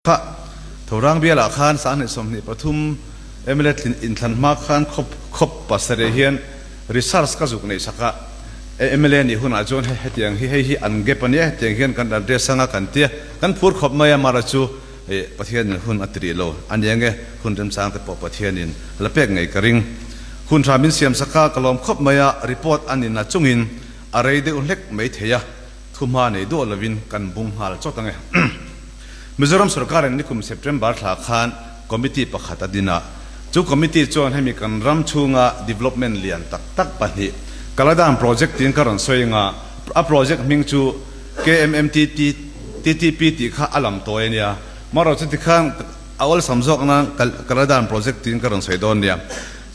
Kha Thorang bialah khan 2023 mla tlin inthlan hma khan khawp khawp pasarih hian research ka zuk neih sak a, mla nih hunah chuan hetiang hi hei hi an gap a nia, hetiang hian kan address anga kan tia, kan phur khawp mai a, mara chu Pathianin hun a ti rih lo a nia nge, hun remchang te pawh Pathianin la pek ngei ka ring. Hun tha min siam sak a, ka lawm khawp mai a, report a nina chungin a rei deuh hlek mai thei a, Thuhma nei duah lovin kan bung nghal chawt ang e. Mizoram sorkarin nikum September thla khan committee pakhat a din a, chu committee chuan hemi kan ram chhunga development lian tak tak pahnih Kaladan project tiin ka rawn sawi anga, a project hming chu KMMTT TTP tih kha a lam tawi a nia. Marawh chuti khan a awlsam zawk nan Kaladan project tiin ka rawn sawi dawn nia.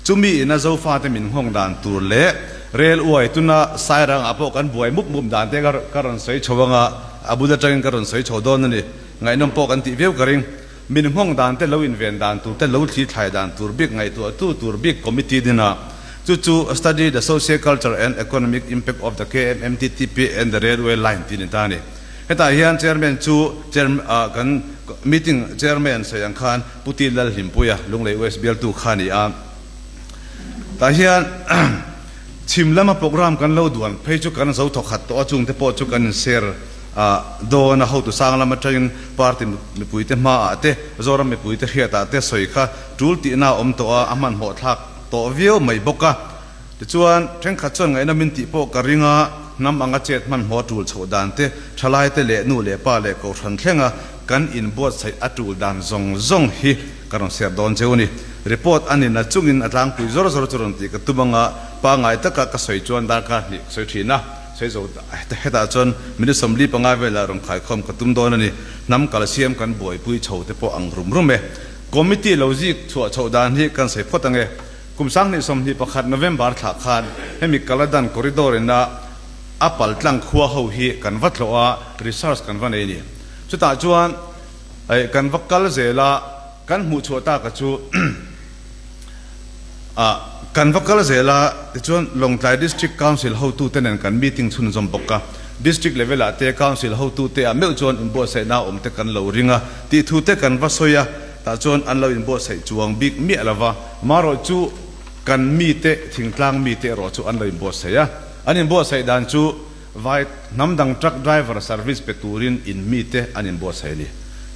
Chumi ina Zofate min nghawng dan tur leh rel uai tuna Sairangah pawh kan buai mup mup dan te ka rawn sawi chho anga, a bul atangin ka rawn sawi chho dawn a ni. Ngaihnawm pawh kan tih viau ka ring. Min nghawng dan te lo inven dan tur te lo thli thlai dan tur bik ngaihtuahtu tur bik committee dinah chu chu Study the Socio Cultural and Economic Impact of the KMMTTP and the Railway Line tih a ni ta a ni. Hetah hian Chairman chu kan meeting Chairman sawi ang khan Pu Ti Lalhlimpuia, Lunglei West bialtu kha a ni a. Tah hian chhim lama program kan lo duan phei chu kan zo thawkhat tawh a, chungte pawh chu kan inshare dawn a, hotu sang lam atangin party mipuite hmaah te, Zoram mipuite hriatah te sawi kha tul tihna a awm tawh a, a hmanhmawh thlak tawh viau mai bawk a. Tichuan, thenkhat chuan ngaihna min tih pawh ka ring a, hnam anga chet hmanhmawh a tul chhoh dan te, thalaite leh nu leh pa leh kohhran thlenga kan inbuatsaih a tul dan zawng zawng hi ka rawn share dawn cheu a ni. Report a nina chungin a tlangpui zawr zawr chu rawn tih ka tum anga, pangngai taka ka sawi chuan darkar hnih ka sawi thin a, sawi zo hetah chuan minute 45 velah rawn khaikhawm ka tum dawn a ni. Hnam kalsiam kan buaipui chho te pawh ang rum rum e. Committee lo zik chhuah chhoh dan hi kan sawi phawt ange. Kum 2021 November thla khan hemi Kaladan Corridor ina a pal tlang khua ho hi kan va tlawh a, research kan va nei a ni. Chutah chuan kan va kal zel a, kan hmuh chhuah taka chu kan va kal zel a, tichuan Lawngtlai District Council hotute nen kan meeting chhunzawm bawk a, District level ah te Council hotute ah meuh chuan inbuatsaihna awm te kan lo ring a tih thu te kan va sawi a. Tah chuan an lo inbuatsaih chuang bik miah lo va, marawh chu kan mite, thingtlang mite erawh chu an lo inbuatsaih a. An inbuatsaih dan chu vai hnam dang truck driver service pe turin in mite an inbuatsaih a ni.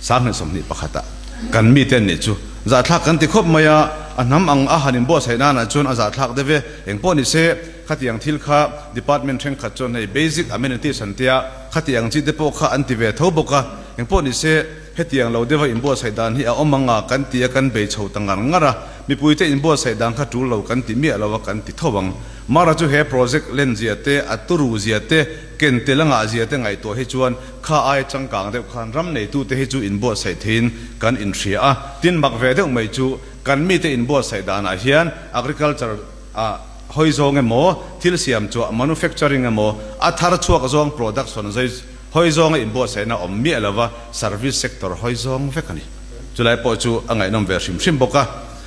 2021 ah kan mite an nih chu zahthlak kan ti khawp mai a, a hnam ang a han inbuatsaih nanah chuan a zahthlak deuh e. Engpawh ni se, khatiang thil kha department thenkhat chuan hei basic amenities an tia, khatiang chi te pawh kha an ti ve tho bawk a. Engpawh ni se, Hetiang lo deuha inbuatsaih dan hi a awm ang a, kan ti a, kan bei chho ta ngar ngar a. Mipuite inbuatsaih dan kha tul lo kan ti miah lo a, kan ti tho ang. Mara chu he project len zia te, a turu zia te, ken tel a ngah zia te ngaihtuah hi chuan kha aia changkang deuh khan ram neitute hi chu inbuatsaih theiin kan inhria a. Tin mak ve deuh mai chu kan mite inbuatsaih danah hian agriculture a hawi zawng emaw, thil siam chhuah, manufacturing, emaw, a thar chhuak zawng production zai Hawi zawnga inbuatsaihna awm miah lova service sector hawi zawng vek a ni. Chulai pawh chu a ngaihnawm ve hrim hrim bawk a.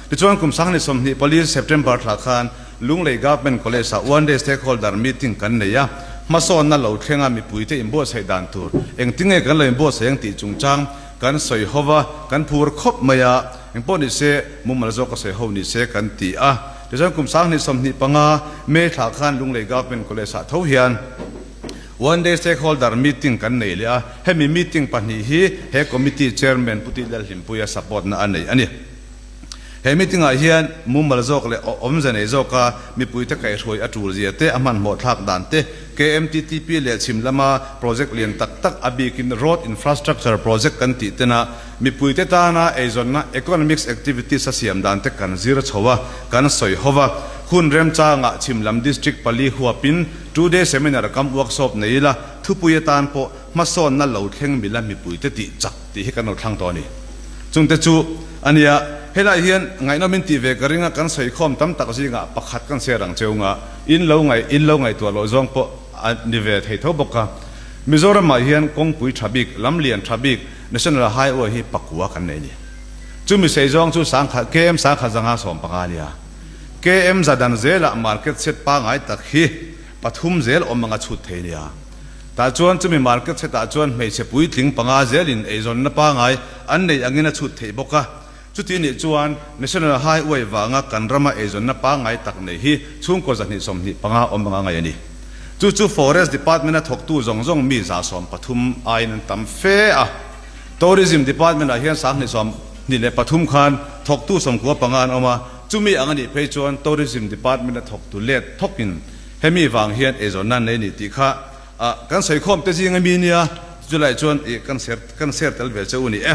Tichuan kum 2024 September thla khan Lunglei Government College ah one day stakeholder meeting kan nei a, hmasawnna lo thlenga mipuite inbuatsaih dan tur engtinge kan lo inbuatsaih ang tih chungchang kan sawi ho va, kan phur khawp mai a, engpawh ni se mumal zawk a sawi ho ni se kan ti a. Tichuan kum 2025 May thla khan Lunglei Government College ah tho hian, One day stakeholder meeting kan nei leh a, hemi meeting pahnih hi he committee chairman Pu Tih Lalhlimpuia support na a nei a ni. He meeting ah hian mumal zawk leh awmze nei zawka mipuite kaihhruai a tul zia te, a hmanhmawh thlak dan te, KMTTP leh chhim lama project lian tak tak a bikin road infrastructure project kan tih tena mipuite tana eizawnna economics activities a siam dan te kan zir chho a, kan sawi ho va. Hun remchangah chhim lam district pali huapin Two day seminar kam workshop nei ila, thupui atan pawh hmasawnna lo thleng mila mipuite tih chak tih hi kan lo thlang tawh a ni. Chungte chu a nia, helai hian ngaihnawm in tih ve ka ring a, kan sawikhawm tam tak zingah pakhat kan share ang cheu nga, in lo ngaih in lo ngaihtuah loh zawng pawh a ni ve thei tho bawk a. Mizoramah hian kawngpui tha bik, lam lian tha bik, National Highway hi pakua kan nei a ni. Chumi sei zawng chu sangkhat KM 1550 a nia. KM za dan zelah market set pangai tak hi pathum zel awm anga chhut thei nia. Tah chuan chumi market setah chuan hmeichhe puitling panga zelin eizawnna pangai an neih angin a chhut theih bawk a. Chuti nih chuan National Highway vanga kan rama eizawnna pangai tak nei hi chhungkaw 225 awm anga ngaih a ni. Chu chu Forest Department-a thawktu zawng zawng mi 130 aiin an tam fe a. Tourism Department-ah hian 2023 khan thawktu 95 an awm a, chumi ang a nih phei chuan Tourism Department-a thawktu let thawkin hemi vang hian eizawnna an nei a ni tih kha kan sawikhawm te zinga mi nia, chulaiah chuan ih kan share kan share tel ve che u ni e.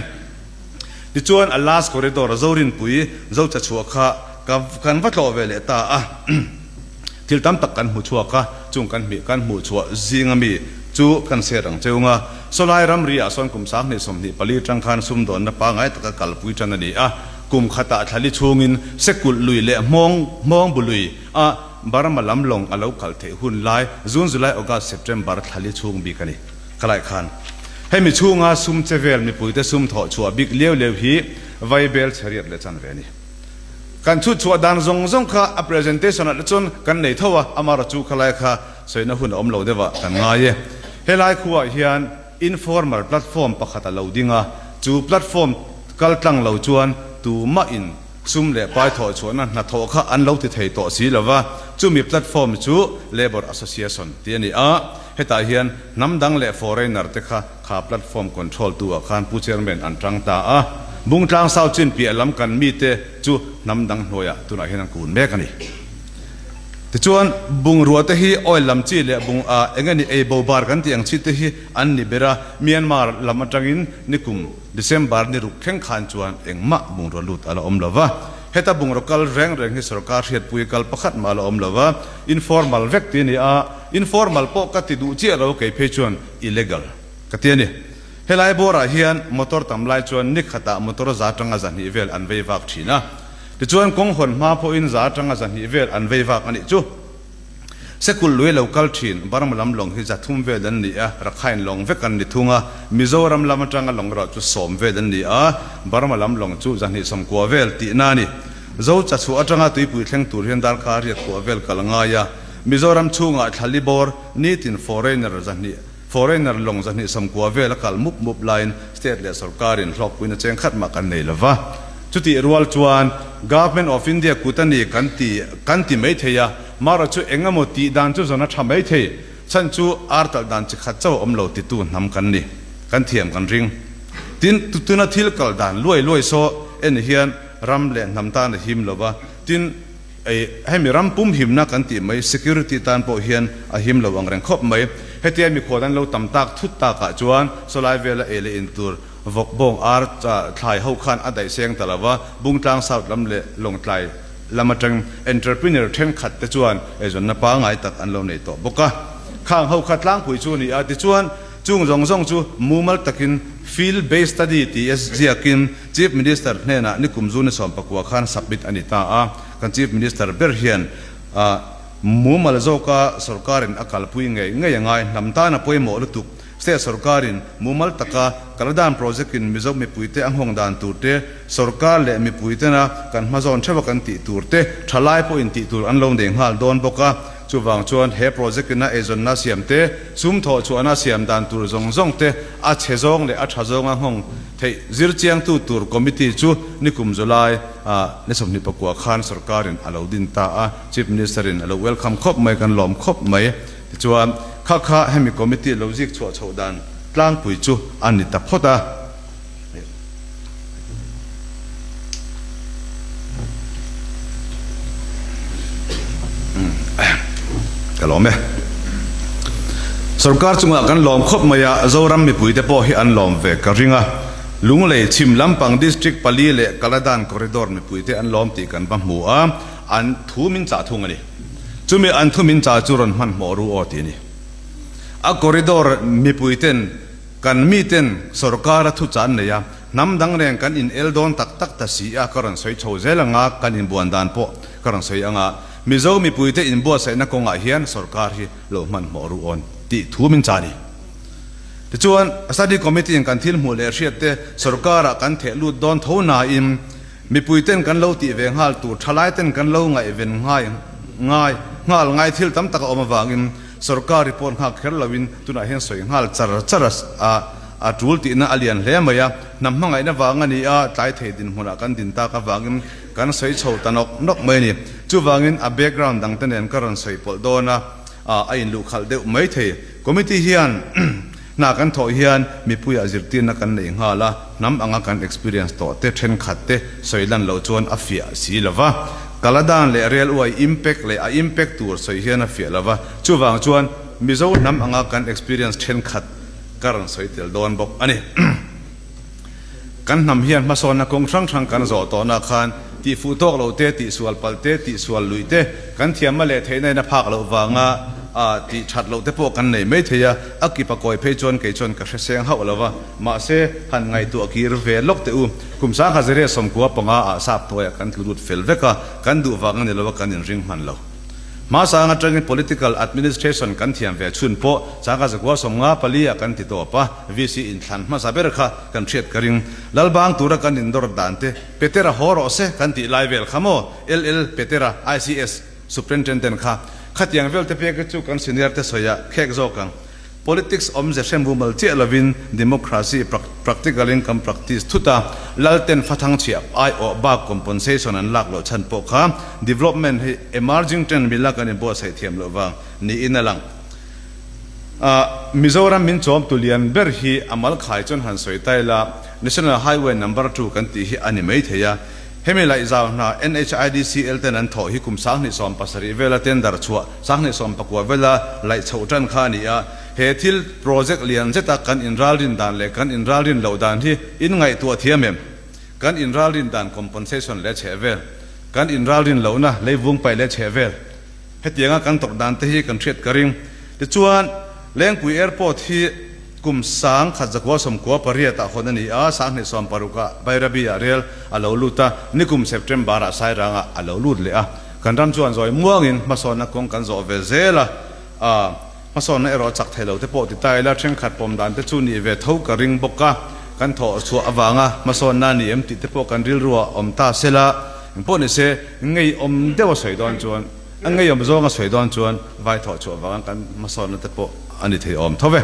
Tichuan a last corridor Zorinpui Zocha chhuah kha ka kan va tlawh ve leh ta a, thil tam tak kan hmu chhuak a, chung kan hmih kan hmuh chhuah zinga mi chu kan share ang cheu nga. Sawlai ramri ah sawn kum 2024 tang khan sumdawnna pangai taka kalpui tan a ni a, kum khatah thlali chhungin Sekulh lui leh Hmawng Hmawngbu lui a Burma lam lawng a lo kal theih hun lai June, July, August, September thlali chhung bik a ni. Khalai khan hemi chhunga sum che vel mipuite sum thawh chhuah bik liau liau hi Vaibel chheriat leh chan ve a ni. Kan chhut chhuah dan zawng zawng kha a presentation ah te chuan kan nei tho a, amarawh chu khalai kha sawina hun a awm lo deuh ah kan ngai e. Helai khuah hian informal platform pakhat a lo ding a, chu platform kal tlang lo chuan tumah in sum leh pai thawh chhuahna hnathawh kha an lo ti thei tawh si lo va, chumi platform chu Labour Association tih a ni a. Hetah hian hnam dang leh foreigner te kha kha platform control tu ah khan Pu Chairman an tang ta a, Bungtlang South chin piah lam kan mite chu hnam dang hnuaiah tunah hian an kun mek a ni. Tichuan bungrua te hi oil lam chi leh bung ah eng eng ei bo bar kan tih ang chi te hi an ni ber a, Myanmar lam atangin nikum December ni ruk thleng khan chuan engmah bungrua lut a la awm lo va. Heta bungraw kal reng reng hi sorkar hriatpui kal pakhat mah a la awm lo va, informal vek ti a ni a, informal pawh ka ti duh chiah lo kei phei chuan illegal ka ti a ni. Helai bawrah hian motor tam lai chuan ni khatah motor za atanga 200 vel an vei vak thin a, tichuan kawng hawn hma pawhin za atanga 200 vel an vei vak a nih chu. Sekul lui lo kal thin, Burma lam lawng hi 300 vel an ni a, Rakhine lawng vek an ni thung a, Mizoram lam atanga lawng erawh chu 10 vel an ni a, Burma lam lawng chu 290 vel tihna a ni. Zo chachhuah atanga tuipui thleng tur hian darkar riat kua vel kal a ngai a, Mizoram chhungah thlali bawr nitin foreigner 200 foreigner lawng 290 vel a kal mup mup laiin state leh sorkarin hlawkpuina cheng khat mah kan nei lova. Chutih rual chuan Government of India kut a ni kan ti kan ti mai thei a, Mara chu eng emaw tih dan chu zawn a tha mai thei, chhan chu ar talh dan chi khat chauh a awm lo titu hnam kan ni, kan thiam kan ring. Tin, tuna thil kal dan luai luai saw en hian ram leh hnam tan a him lo va, tin, ei hemi ram pum himna kan tih mai security tan pawh hian a him lo ang reng khawp mai. Hetia mikhual an lo tam tak thut takah chuan sawlai vela ei leh in tur vawk bawng ar thlai ho khan a daih seng ta lo va, Bungtlang South lam leh Lawngtlai lam atang entrepreneur thenkhat te chuan eizawnna pangngai tak an lo nei tawh bawk a. Khang ho kha tlangpui chu a ni a, tichuan chung zawng zawng chu mumal takin field based study ti a ziakin Chief Minister hnenah nikum June 19 khan submit a ni ta a. Kan Chief Minister ber hian mumal zawka sorkarin a kalpui ngei ngei a ngai, hnam tan a pawimawh lutuk. State sorkarin mumal taka Kaladan project-in Mizo mipuite a nghawng dan tur te, sorkar leh mipuitena kan hmazawn theuha kan tih tur te, thalai pawhin tih tur an lo nei nghal dawn bawk a. Chuvang chuan he project-in a eizawnna siam te, sum thawh chhuahna siam dan tur zawng zawng te, a chhe zawng leh a tha zawnga nghawng theih zir chiangtu tur committee chu nikum July ni 29 khan sorkarin a lo din ta a, Chief Minister-in a lo welcome khawp mai, kan lawm khawp mai. Tichuan, kha kha hemi committee lo zik chhuah chhoh dan tlangpui chu a ni ta phawt a. Ka lawm e. Sorkar chungah kan lawm khawp mai a, Zoram mipuite pawh hi an lawm ve ka ring a. Lunglei chhim lampang district pali leh Kaladan corridor mipuite an lawm tih kan va hmu a, an thu min chah thung a ni. Chumi an thu min chah chu rawn hmanhmawh ru aw tih a ni. A corridor mipui ten kan mi ten sorkar a thu chan nei a, hnam dang nen kan in el dawn tak tak ta si a ka rawn sawi chho zel anga kan inbuan dan pawh ka rawn sawi anga Mizo mipui te inbuatsaihna kawngah hian sorkar hi lo hmanhmawh ru awn tih thu min chah a ni. Tichuan Study Committee in kan thil hmuh leh hriat te sorkar ah kan theh lut dawn tho nain Mipui ten kan lo tih ve nghal tur, thalai ten kan lo ngaihven ngai ngai nghal ngai thil tam tak a awm avangin. Sorkar report nghak kher loin tunah hian sawi nghal char char a a tul tihna a lian hle mai a. Hnam hmangaihna vang a ni a, tlai thei dinhmunah kan din tak avangin kan sawi chho ta nawk nawk mai a ni. Chuvangin a background dangte nen ka rawn sawi pawlh dawn a, a inluhkhalh deuh mai thei. Committee hian hna kan thawh hian mipuiah zirtirna kan nei nghal a, hnam anga kan experience tawh te thenkhat te sawi lan loh chuan a fiah si lo va. Kaladan leh railway impact leh a impact tur sawi hian a fiah lo va, chuvang chuan Mizo hnam anga kan experience thenkhat ka rawn sawi tel dawn bawk a ni. Kan hnam hian hmasawnna kawng hrang hrang kan zawh tawhna khan tihfuh tawk loh te, tihsual palh te, tihsual luih te, kan thiamna leh theihna in a phak loh vanga tih that loh te pawh kan nei mai thei a, a kip a kawi phei chuan kei chuan ka hre seng hauh lo va, mahse han ngaihtuah kir ve lawk teh u. Kum sangha ziriat 95 ah sap hnuaiah kan tlu lut fel vek a, kan duh vang a ni lo a, kan inring hman lo. Hmasang atangin political administration kan thiam ve chhun pawh changka 954 ah kan ti tawp a, VC inthlan hmasa ber kha kan hriat ka ring. Lalbang tura kan indawr dan te Petera haw rawh se kan tih lai vel kha maw? LL Petera ICS Superintendent kha khatiang vel te pek hi chu kan senior te sawi ah khek zawk ang. Politics awmze hre mumal chiah lovin democracy practical in kan practice thut a, Lalten fathang chhiah aiawh bak compensation an lak loh chhan pawh kha development hi emerging trend mila kan inbuatsaih thiam loh vang niin a lang. Mizoram min chawm tu lian ber hi a mal khai chuan han sawi ta ila, National Highway Number Two kan tih hi a ni mai thei a, hemi laihzau hna NHIDCL ten an thawh hi kum 2017 vela tender chhuah 2019 vela laih chhoh tan kha a ni a, he thil project lian zeta kan inralrin dan leh kan inralrin loh dan hi in ngaihtuah thiam em? Kan inralrin dan compensation leh chheh vel, kan inralrin lohna leivung paih leh chheh vel, hetianga kan tawrh dan te hi kan hriat ka ring. Tichuan, Lengpui Airport hi kum 1998 ah hawn a ni a, 2060 ah Bairabi ah rel a lo lut a, nikum September ah Sairang ah a lo lut leh a. Kan ram chuan zawi muangin hmasawnna kawng kan zawh ve zel a, hmasawnna erawh chak thei lo te pawh ti ta ila thenkhat pawm dan te chu nih ve tho ka ring bawk a, kan thawh chhuah avanga hmasawnna a ni em tih te pawh kan rilruah awm ta se la, engpawh ni se ngeiawm deuh a sawi dawn chuan a ngeiawm zawng a sawi dawn chuan vai thawh chhuah avanga kan hmasawnna te pawh a ni thei awm tho ve.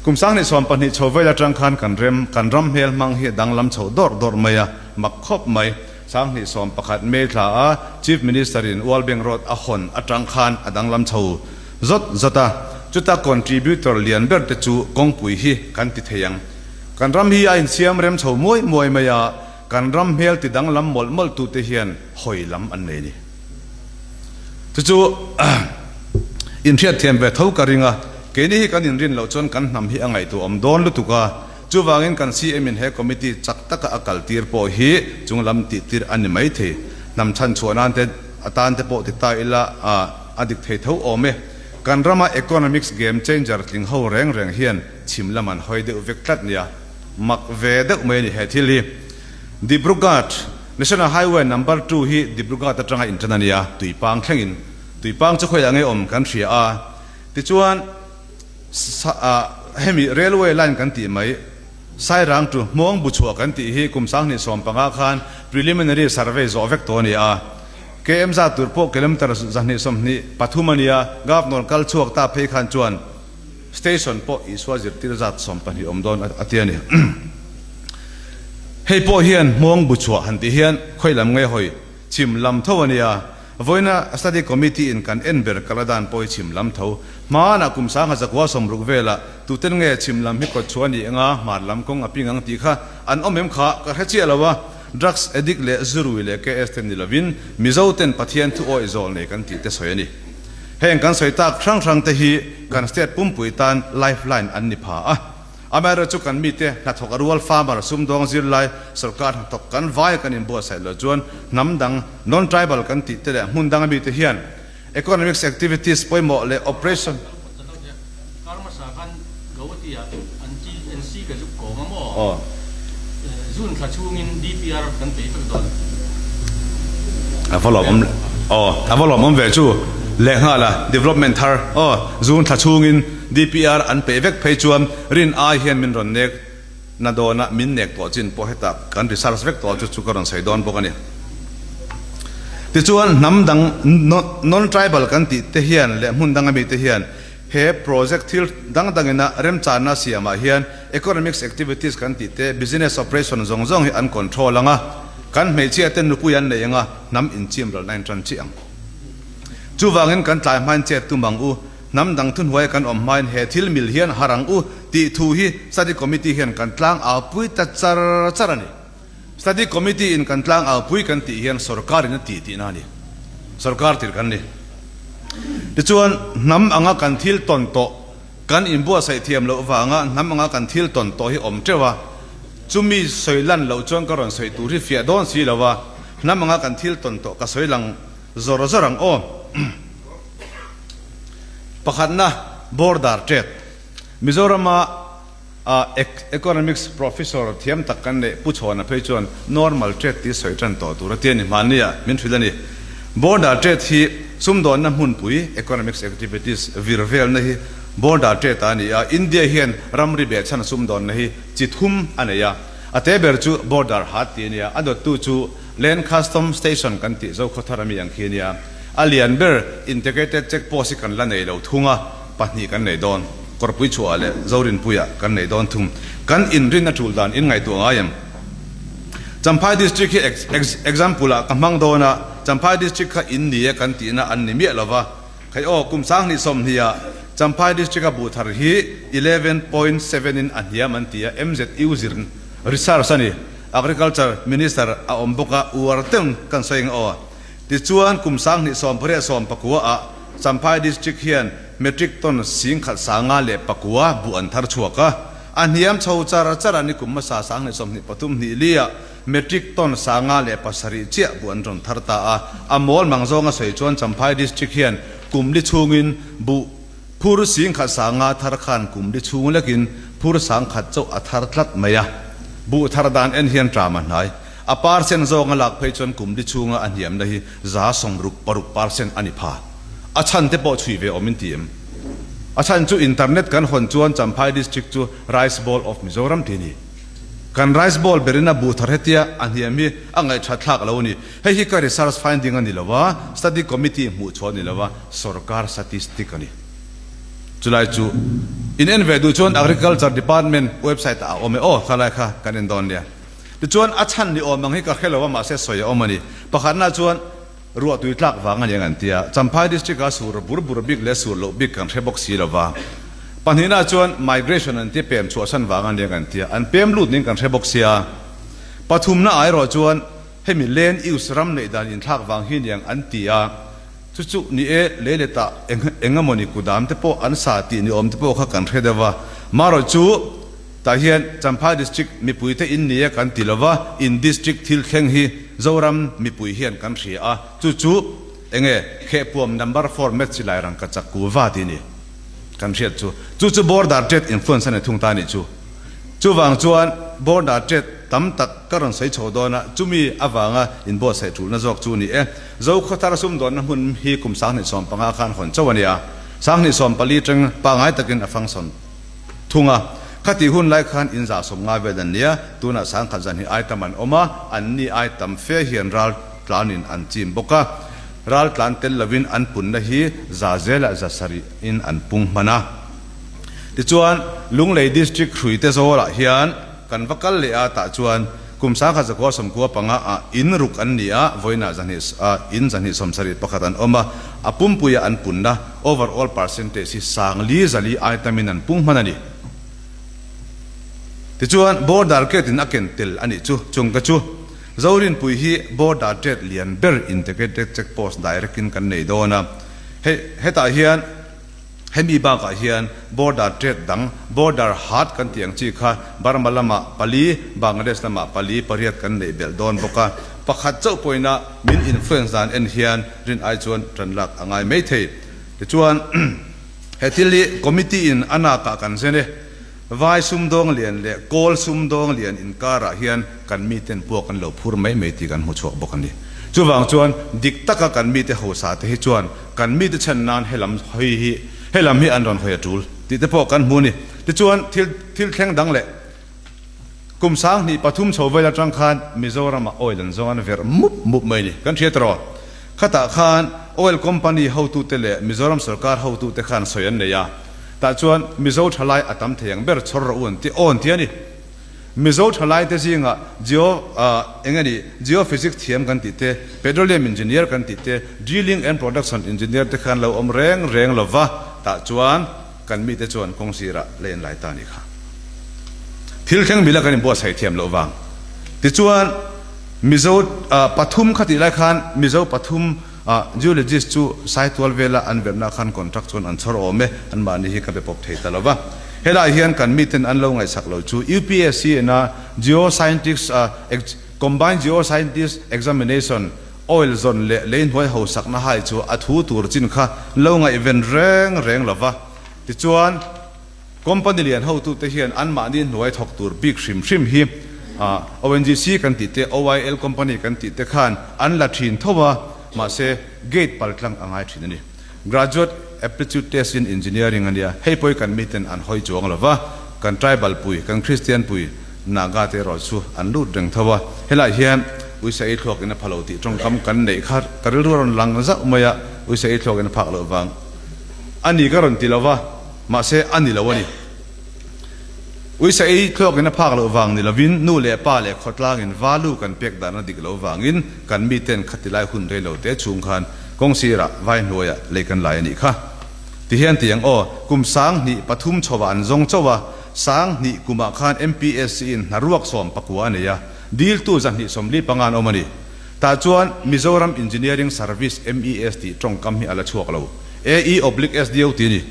Kum 2020 chho vel atang khan kan rem kan ram hmel hmang hi a danglam chho dawrh dawrh mai a, mak khawp mai. 2011 May thla a Chief Minister in World Bank Road a hawn atang khan a danglam chho zawt zawt a, chuta contributor lian ber te chu kawngpui hi kan ti thei ang. Kan ram hi a insiam rem chho muai muai mai a, kan ram hmel ti danglam mawlh mawlh tu te hian hawi lam an nei ni. Chu chu inhriatthiam ve tho ka ring a, keini hi kan inrin loh chuan kan hnam hi a ngaihtuahawm dawn lutuk a, Chuvangin kan CM in he committee chak taka a kal tir pawh hi chung lam tih tir a ni mai thei. Hnam chhan chhuah nan te atan te pawh ti ta ila a dik thei tho awm e. Kan rama economics game changer tling ho reng reng hian chhim lam an hawi deuh vek tlat nia. Mak ve deuh mai a ni he thil hi. Dibrugarh National Highway Number Two hi Dibrugarh atanga intan a nia, Tuipang thlengin. Tuipang chu khawiah nge awm kan hria a. Tichuan. Hemi railway line kan tih mai, Sairang to Hmawng Buchhuah kan tih hi kum 2015 khan preliminary survey zawh vek tawh a ni a. KM zat tur pawh kilometre 223 a ni a, Governor kal chhuak ta phei khan chuan station pawh Isua zirtir zat 12 awm dawn a ti a ni. Hei pawh hian Hmawng Buchhuah han tih hian khawi lam nge hawi chhim lam tho a ni a. Vawiina Study Committee in kan en ber kal a dan pawh hi chhim lam tho. Hmanah kum 1960 velah tuten nge chhim lam hi kawt chhuah a nih anga hmar lam kawng a ping ang tih kha an awm em kha ka hre chiah lo a, drugs addict leh zurui leh KS te ni lovin Mizo ten Pathian thu awih zawl nei kan tih te sawi a ni. Heng kan sawi tak hrang hrang te hi kan state pumpui tan lifeline an ni pha a. Amaherawh chu kan mite hnathawk a rual farmer sumdawng zirlai sorkar hnathawk kan vai kan inbuatsaih loh chuan hnam dang non-tribal kan tih te leh hmun danga mite hian economics activities pawimawh leh operation A va lawmawm aw a va lawmawm ve chu lehnghal a development thar aw June thla chhungin DPR an peih vek phei chuan rin ai hian min rawn nek na dawn a, min nek tawh chin pawh hetah kan research vek tawh chu chu ka rawn sawi dawn bawk a ni. Tichuan hnam dang non-tribal kan tih te hian leh hmun danga mite hian. He project thil dang dangina remchanna siamah hian economics activities kan tih te, business operation zawng zawng hi an control ang a, kan hmeichhia te nupui an nei ang a, hnam inchim ralna in tan chiah ang. Chuvangin kan tlai hmain chet tum ang u, hnam dang thuhnuaia kan awm hmain he thil mil hian har ang u tih thu hi study committee hian kan tlang aupui ta char char a ni. Study Committee in kan tlang aupui kan tih hian sorkar in a tih tihna a ni. Sorkar tir kan ni. Tichuan, hnam anga kan thil tawn tawh, kan inbuatsaih thiam loh vanga hnam anga kan thil tawn tawh hi awm teuh a, chumi sawi lan loh chuan ka rawn sawi tur hi fiah dawn si lo a, hnam anga kan thil tawn tawh ka sawi lang zawr zawr ang aw. Pakhatna, Border Trade. Mizorama A Economics Professor thiam tak kan neih Pu Chhawna phei chuan normal trade tih sawi tan tawh tur a ti a ni. Hmannia min hrilh a ni. Border trade hi sumdawnna hmunpui, economics activities, vir velna hi border trade a ni a. India hian ramri behchhan sumdawnna hi chi thum a nei a. A te ber chu border haat tih a ni a. A dawttu chu Land Custom Station kan tih Zokhawthar ami ang khi a ni a. A lian ber Integrated Check Post hi kan la nei lo thung a. Pahnih kan nei dawn. Kawrpui chhuah leh Zorinpuia kan nei dawn thung. Kan inrin a tul dan in ngaihtuah ngai em? Champhai District hi example ah ka hmang dawn a, Champhai District kha in ni e kan tihna an ni miah lova. Khai aw, kum 2020 ah Champhai District a buh thar hi 11.7 in a hniam an ti a, MZU zir research a ni. Agriculture Minister a awm bawk a, uar teng kan sawi ang aw. Tichuan kum 2019 ah Champhai District hian metric ton 19,009 buh an thar chhuak a, a hniam chho char char a, nikum hmasa 2023 hnih liah metric ton 507 chiah buh an rawn thar ta a, a mawl mang zawnga sawi chuan Champhai District hian kum li chhungin buh phur 10,005 thar khan kum li chhung lekin phur 10,000 chauh a thar tlat mai a, buh thar dan en hian ṭam a hnai. A percent zawnga lak phei chuan kum li chhunga a hniamna hi 66% percent a ni pha. A chhan te pawh chhui ve awm in ti em? A chhan chu internet kan hawn chuan Champhai district chu Rice Bowl of Mizoram ti a ni. Kan rice bowl berin a buh thar hetia a hniam hi a ngaihthat thlak lo a ni. Hei hi ka research finding a ni lo a, study committee hmuh chhuah a ni lo a, sorkar statistic a ni. Chulai chu in en ve duh chuan Agriculture Department website ah a awm e aw, khalai kha kan en dawn nia. Tichuan a chhan ni awm ang hi ka hre lo a mahse sawi a awm a ni. Pakhatna chuan ruah tui tlak vang a ni ang an ti a, Champhai District a sur bur bur bik leh sur loh bik kan hre bawk si lo va. Pahnihna chuan migration an ti pem chhuahsan vang a ni ang an ti a, an pem lut ning kan hre bawk sia. Pathumna ah erawh chuan hemi land use ram neih dan inthlak vang hi ni ang an ti a, chu chu ni e lei letah eng eng emawni kudam te pawh an sa tih ni awm te pawh kha kan hre deuh va. Marawh chu. Tah hian Champhai District mipuite in ni e kan ti lova, in District thil thleng hi Zoram mipui hian kan hria a, chu chu enge Khehpuam Number Four Met Silai Rangkachak Kuva tih ni kan hriat chu. Chu chu Border Trade influence a ni thung ta nih chu. Chuvang chuan Border Trade tam tak ka rawn sawi chho dawn a, chumi avanga inbuatsaih tulna zawk chu ni e. Zokhawthar sumdawnna hmun hi kum 2015 khan hawn chauh a ni a, 2014 tang pangai takin a function. Thung a, khatih hun lai khan in zah 50 vel an nia, tunah 10,000 zan hi ai tam an awm a, an ni ai tam fe hian ral tlanin an chim bawk a, ral tlan tel lovin an punna hi za zelah 700 in an pung hman a. Tichuan, Lunglei District Hruite Zawlah hian kan va kal leh a, tah chuan kum 1995 ah in ruk an ni a, vawiinah zahnih in 271 an awm a, a pumpuia an punna, Overall percentage hi 50 4 ai tamin an pung hman a ni. Tichuan, border gate in a ken tel a nih chu, chung ka chu Zorinpui hi border trade lian ber integrated check post direct in kan nei dawn a. Hei hetah hian hemi bakah hian border trade dang border haat kan tih ang chi kha Burma lamah pali, Bangladesh lamah pali pariat kan neih belh dawn bawk a. Pakhat chauh pawhin a min influence dan en hian rin ai chuan tan lak a ngai mai thei. Tichuan, he thil hi committee in a nakah kan zen e. Vai sumdawng lian leh kawl sumdawng lian inkarah hian kan miten puak an lo phur mai mai tih kan hmu chhuak bawk a ni. Chuvang chuan dik taka kan mite hausa te hi chuan kan mite chhan nan helam hawi hi helam hi an rawn hawi a tul tih te pawh kan hmu a ni. Tichuan, thil thil thleng dang leh Kum 2003 chho vel atang khan Mizoramah oil an zawng an verh mup mup mai a ni. Kan hria tawh. Khatah khan Oil Company hotute leh Mizoram sorkar hotute khan sawi an nei a, tah chuan Mizo thalai a tam thei ang ber chhawr rawh u an ti aw an ti a ni. Mizo thalaite zingah Geo eng a nih Geophysics thiam kan tih te, Petroleum Engineer kan tih te, Drilling and Production Engineer te khan lo awm reng reng lo va, tah chuan kan mite chuan kawng sirah lei an lai ta a nih kha. Thil thleng mila kan inbuatsaih thiam loh vang. Tichuan Mizo pathum kha tih lai khan Mizo pathum Geologist chu Saitual vela an verhna khan contract chuan an chhawr awm e, anmahni hi ka be pawp thei ta lo va. Helai hian kan miten an lo ngaihsak lo chu UPSC ina Geoscientist Combined Geoscientist Examination Oil zawn leh lei hnuai hosakna hai chu a thu tur chin kha lo ngaihven reng reng lo va. Tichuan. Company lian hotute hian anmahni hnuai thawk tur bik hrim hrim hi ONGC kan tih te, OIL company kan tih te khan an la thin tho a, mahse gate pal tlang a ngai thin a ni. Graduate Aptitude Test in Engineering a nia, hei pawhi kan miten an hawi chuang lo va, kan tribal pui, kan Christian pui Naga te erawh chu an lut reng tho a. Helai hian uisa ei thluak in a pha lo tih tawngkam kan neih kha ka rilru a rawn lang zauh mai a, uisa ei thluak in a phak loh vang a ni ka rawn ti lo va. Mahse, a ni lo a ni. Uisa ei thluakin a phak loh vang ni lovin nu leh pa leh khawtlangin valu kan pek dan a dik loh vangin kan miten khati lai hun rei lo te chhung khan kawng sirah vai hnuaiah lei kan lai a nih kha. Tihian ti ang aw, kum 2003 chhovah an zawng chauh a, 2000 kumah khan MPSC in hnaruak 19 a nei a, diltu 245 an awm a ni. Tah chuan Mizoram Engineering Service, MES, tih tawngkam hi a la chhuak lo. AE oblique SDO tih a ni.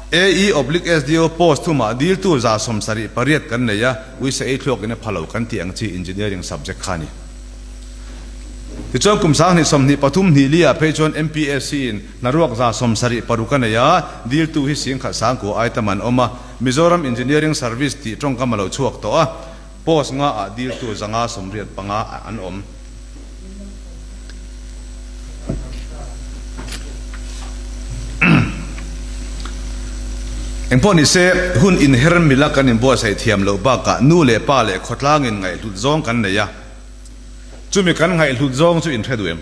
AE oblique SDO post thumah diltu 78 kan nei a, uisa ei thluakin a pha lo kan tih ang chi engineering subject kha a ni. Tichuan kum 2023 hnih li ah phei chuan MPSC in hnaruak 76 a nei a, diltu hi 10,000 sangkua ai tam an awm a, Mizoram Engineering Service tih tawngkam a lo chhuak tawh a. Post nga ah diltu 585 an awm. Engpawh ni se, hun inher mila kan inbuatsaih thiam loh bakah nu leh pa leh khawtlangin ngaihhlut zawng kan nei a. Chumi kan ngaihhlut zawng chu inhre duh em?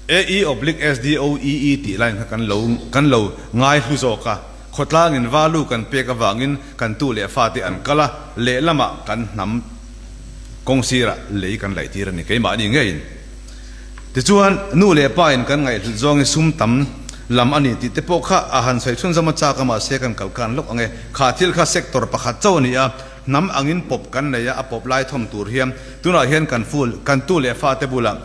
AE oblique SDOEE tih line kha kan lo kan lo ngaihlu zawk a. Khawtlangin valu kan pek avangin kan tu leh fate an kal a, lehlamah kan hnam kawng sirah lei kan laih tir a ni keimahni ngeiin. Tichuan, nu leh pa in kan ngaihhlut zawngin sum tam lam a ni tih te pawh kha a han sawi chhunzawm a chak a mahse kan kal khan lawk ang e. Kha thil kha sector pakhat chauh a ni a, hnam angin pawp kan nei a, a pawp lai thawm tur hian tunah hian kan ful kan tu leh fate bulah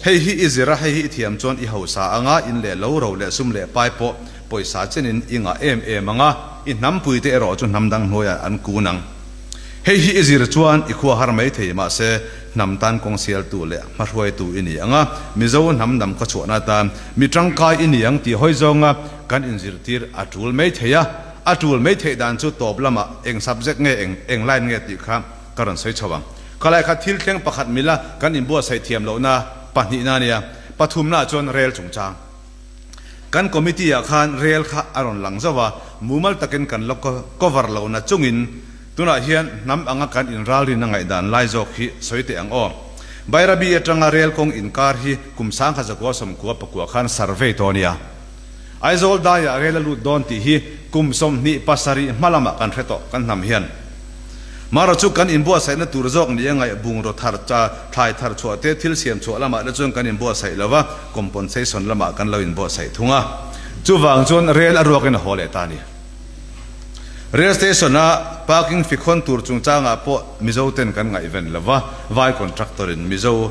Hei hi i zir a, hei hi i thiam chuan i hausa anga in leh lo ro leh sum leh pai pawh pawisa chenin i ngah em em ang a, i hnampuite erawh chu hnam dang hnuaiah an kun ang. Hei hi i zir chuan i khua har mai thei mahse hnam tan kawng sialtu leh hmahruaitu i ni ang a, Mizo hnam dam khaw chhuahna atan mi tangkai i ni ang tih hawi zawnga kan inzirtir a tul mai thei a, a tul mai theih dan chu tawp lamah eng subject nge eng eng line nge tih kha Ka rawn sawi chho ang. Khalai kha thil thleng pakhat mila kan inbuatsaih thiam lohna pahnihna a nia. Pathumnaah chuan rel chungchang. Kan committee ah khan rel kha a rawn lang zauh a, mumal takin kan la cover lohna chungin tunah hian hnam anga kan inralrinna ngaihdan lai zawk hi sawi teh ang aw. Bairabi atanga rel kawng inkar hi kum 1999 khan survey tawh a nia. Aizawl daiah rel a lut dawn tih hi kum 27 hma lamah kan hre tawh kan hnam hian. Mara chu kan inbuatsaihna tur zawk ni a ngaih bungraw thar cha thlai thar chhuah te thil siam chhuah lamah te chuan kan inbuatsaih lo va, compensation lamah kan lo inbuatsaih thung a. Chuvang chuan rel a ruakin a haw leh ta a ni. Rail station a parking fee khawn tur chungchangah pawh Mizo ten kan ngaihven lo va, vai contractor in Mizo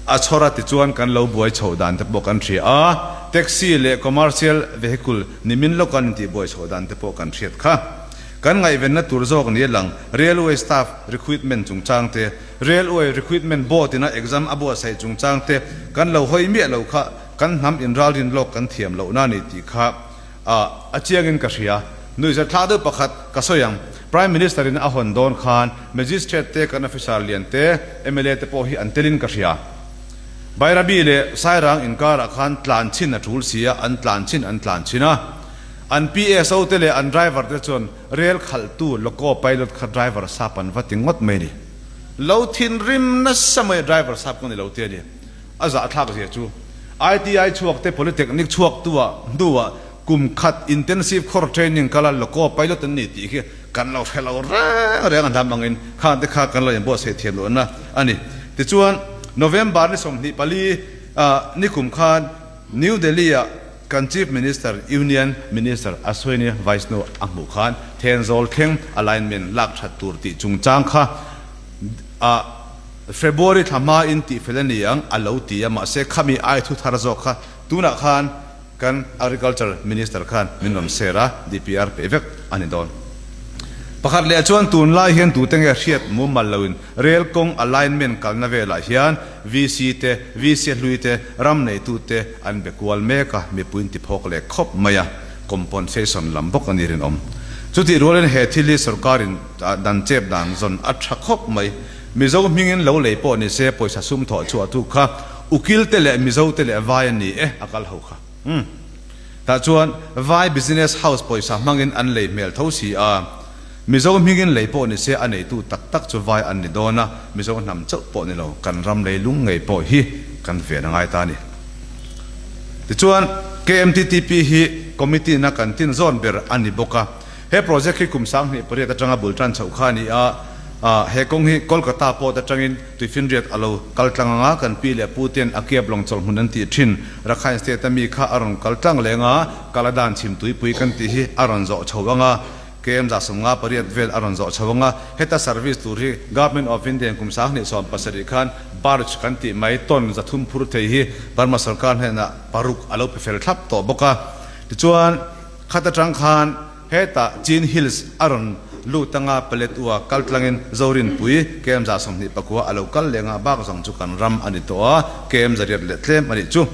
a chhawr a tichuan kan lo buai chhoh dan te pawh kan hria a, taxi leh commercial vehicle nimin lawk an intih buai chhoh dan te pawh kan hriat kha. Kan ngaihvenna tur zawk ni a lang, Railway staff recruitment chungchang te, Railway recruitment board ina exam a buatsaih chungchang te kan lo hawi miah lo kha kan hnam inralrin lawk kan thiam lohna a ni tih kha A, a chiangin ka hria. Nuihzat thlak deuh pakhat ka sawi ang. Prime Minister in a hawn dawn khan Magistrate te, kan officer lian te, mla te pawh hi an telin ka hria. Bairabi leh Sairang inkarah khan tlan chhin a tul si a, an tlan chhin an tlan chhin a. An PSO te leh an driver te chuan rel khalhtu loco pilot kha driver sap an va ti ngawt mai ni. Lo thinrim nasa mai a driver sap ka ni lo ti a ni. A zahthlak zia chu. ITI chhuak te Polytechnic chhuak tu ah hnu ah kum khat intensive course training kal a loco pilot an ni tih khi kan lo hre lo reng reng a hnam angin khang te kha kan lo inbuatsaih thiam lohna a ni. Tichuan November ni 24 nikum khan New Delhi ah Kan Chief Minister, Union Minister Ashwini Vaishnaw a hmuh khan Thenzawl thleng alignment lak that tur tih chungchang kha a February thla hmain tihfel a ni ang a lo ti a, mahse khami ai thu thar zawk kha tunah khan kan Agriculture Minister khan min rawn share a, DPR pe vek a ni dawn. Pakhat leh chuan tunlai hian tute nge hriat mumal loin Rel kawng alignment kalna velah hian VC te, VC hlui te, ram neitu te an be kual mek a, mipuiin ti phawk leh khawp mai a, componsation lam bawk a ni rinawm. Chutih rualin he thil hi sorkarin dan chep dan zawn a tha khawp mai. Mizo hmingin lo lei pawh ni se pawisa sum thawh chhuah tu kha ukil te leh Mizo te leh vai a ni e a kal ho kha. Umm. Tah chuan vai business house pawisa hmangin an lei hmel tho si a. Mizo hmingin lei pawh ni se a neitu tak tak chu vai an ni dawn a, Mizo hnam chauh pawh ni lo, kan ram lei lung ngei pawh hi kan ven a ngai ta a ni. Tichuan, KMTTP hi committee na kan tin zawn ber a ni bawk a. He project hi kum 18 atanga bul tan chhoh kha a ni a, he kawng hi Kolkata port atangin Tuifinriat a lo kal tlang anga kan pi leh pu ten a kiap lawng chawlh hmun an tih thin Rakhine State a mi kha a rawn kal tlang leng a, Kaladan chhimtuipui kan tih hi a rawn zawh chho anga, KM 58 vel a rawn zawh chho ang a, heta service tur hi Government of India in kum 2017 khan barge kan tih mai ton 300 phur thei hi Burma sorkar hnenah paruk a lo pe fel thlap tawh bawk a. Tichuan, khat atang khan hetah Chin Hills a rawn lut anga Paletwa kal tlangin Zorinpui KM 29 a lo kal leng a, bak zawng chu kan ram a ni tawh a, KM 800 leh tlem a nih chu.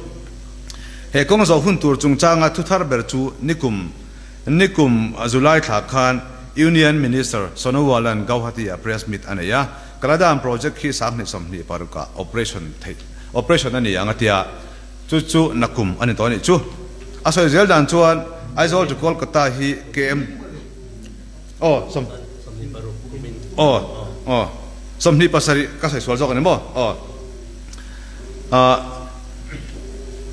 He kawng zawh hun tur chungchanga thuthar ber chu nikum Nikum July thla khan Union Minister Sonowal-a'n Gauhati-ah press meet a nei a, Kaladan project khi 2026 ah operation theih operation a ni ang a tia, chu chu nakum a ni tawh a nih chu. A sawi zel dan chuan Aizawl to Kolkata hi KM aw sawm aw aw 27 ka sawi sual zawk a ni maw aw ah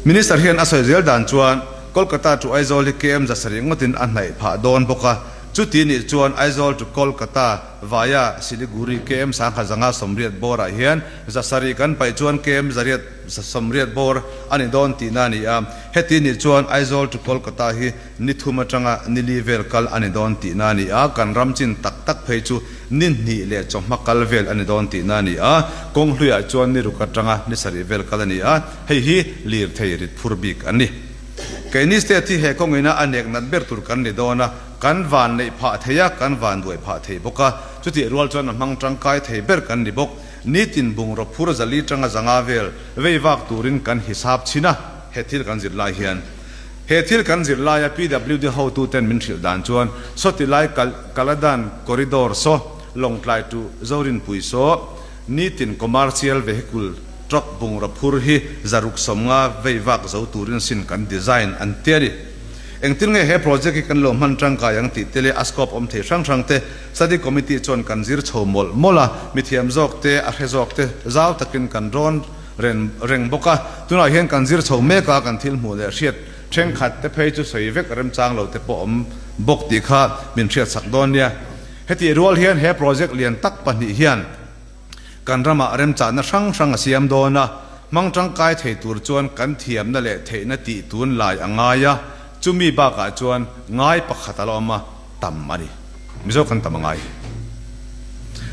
Minister hian a sawi zel dan chuan Kolkata to Aizawl hi KM 700 ngawtin a hnaih phah dawn bawk a, chuti nih chuan Aizawl to Kolkata via Siliguri KM 1180 bawrah hian 700 kan paih chuan KM 880 bawr a ni dawn tihna a ni a, heti nih chuan Aizawl to Kolkata hi ni thum atanga ni li vel kal a ni dawn tihna a ni a, kan ram chin tak tak phei chu ni hnih leh chawhma kal vel a ni dawn tihna a ni a, kawng hluiah chuan ni ruk atanga ni sarih vel kal a ni a, hei hi lirthei rit phur bik an ni. Keini state hi he kawngina a nek nat ber tur kan ni dawn a, kan van neih phah thei a, kan van duai phah thei bawk a, chutih rual chuan a hmang tangkai thei ber kan ni bawk. Nitin bungraw phur zali tanga zanga vel vei vak turin kan hisap chhin a, he thil kan zir lai hian. He thil kan zir laia PWD hotuten min hrilh dan chuan sawti lai Kaladan corridor saw, Lawngtlai to Zorinpui saw, Nitin commercial vehicle truck bungraw phur hi 650 vei vak zo turin sin kan design an ti a ni. Engtin nge he project hi kan lo hman tangkai ang tih te leh a scope awm thei hrang hrang te study committee chuan kan zir chho mawlh mawlh a, mithiam zawk te, a hre zawk te zau takin kan rawn ren reng bawk a. Tunah hian kan zir chho mek a, kan thil hmuh leh hriat thenkhat te phei chu sawi vek remchang lo te pawh awm bawk tih kha min hriatsak dawn nia. Hetih rual hian he project lian tak pahnih hian kan ramah remchahna hrang hrang a siam dawn a, hmang tangkai thei tur chuan kan thiamna leh theihna tih tun lai a ngai a, chumi bakah chuan ngai pakhat a la awm a, tam a ni. Mizo kan tam a ngai.